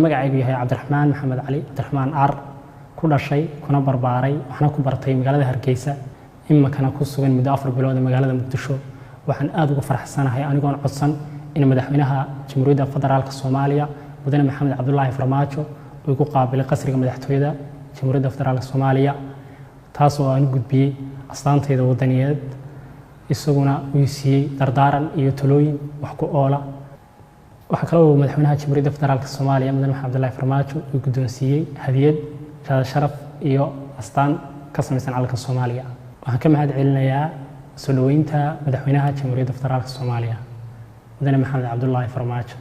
Magacaygu yahay Cabdiraxmaan Maxamed Cali, Cabdiraxmaan Ar, ku dhashay kuna barbaaray waxna ku bartay magaalada Hargeysa, iminkana ku sugan muddo 4 bilood ee magaalada Muqdisho, waxaan aada uga faraxsanahay anigoon codsan in madaxweynaha Jamhuuriyadda Federaalka Soomaaliya, Mudane Maxamed Cabdulaahi Farmaajo, uu igu qaabilay qasriga madaxtooyada Jamhuuriyadda Federaalka Soomaaliya, taas oo aan u gudbiyey astaantayda wadaniyeed, isaguna uu siiyey dardaaran iyo talooyin wax ku oola. Waxaa kaloo madaxweynaha Jamhuuriyadda Federaalka Soomaaliya, Mudane Maxamed Cabdulaahi Farmaajo, uu guddoonsiiyey hadiyad shahaado sharaf iyo astaan ka samaysan calanka Soomaaliya. Waxaan ka mahad celinayaa soo dhoweynta madaxweynaha Jamhuuriyadda Federaalka Soomaaliya, Mudane Maxamed Cabdulaahi Farmaajo.